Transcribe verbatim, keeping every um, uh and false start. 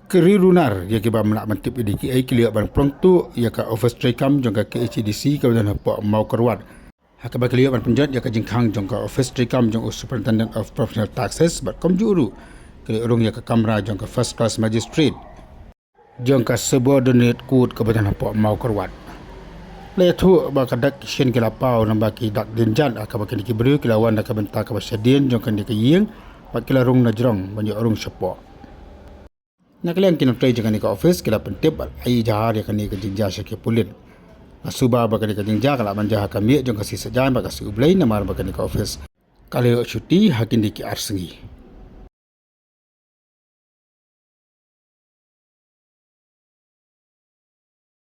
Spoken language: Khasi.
Ki riewrunar ïa kiba mlak ban tip ïa ki ei ki la ïoh ban pynlong tuh ïa ka office treikam jong ka K H A D C kaba don hapoh Mawkyrwat, ha kaba ki la ïoh ban pynjot ïa ka jingkhang jong ka office treikam jong u Superintendent of Professional Taxes bad kumjuh ruh ki la ïoh rung ïa ka kamra jong ka First Class Magistrate jong ka Subordinate Court kaba don hapoh Mawkyrwat. La ïathuh ba ka dak ki shin ki la paw namar ki dak dienjat ha kaba kine ki briew ki la wan na ka bynta kaba shadien jong kane ka ïing bad ki la rung na jrong ban ïoh rung shapoh. Na ka liang ki nongtrei jong kane ka office ki la pyntip bad ai ijharkhana ka jingjia sha ki pulit. La suba ba kane ka jingjia ka la ban jia ha ka miet jong ka sngi Saitjaiñ bad ka sngi U Blei namar ba kane ka office ka la ïoh shuti ha kine ki ar sngi.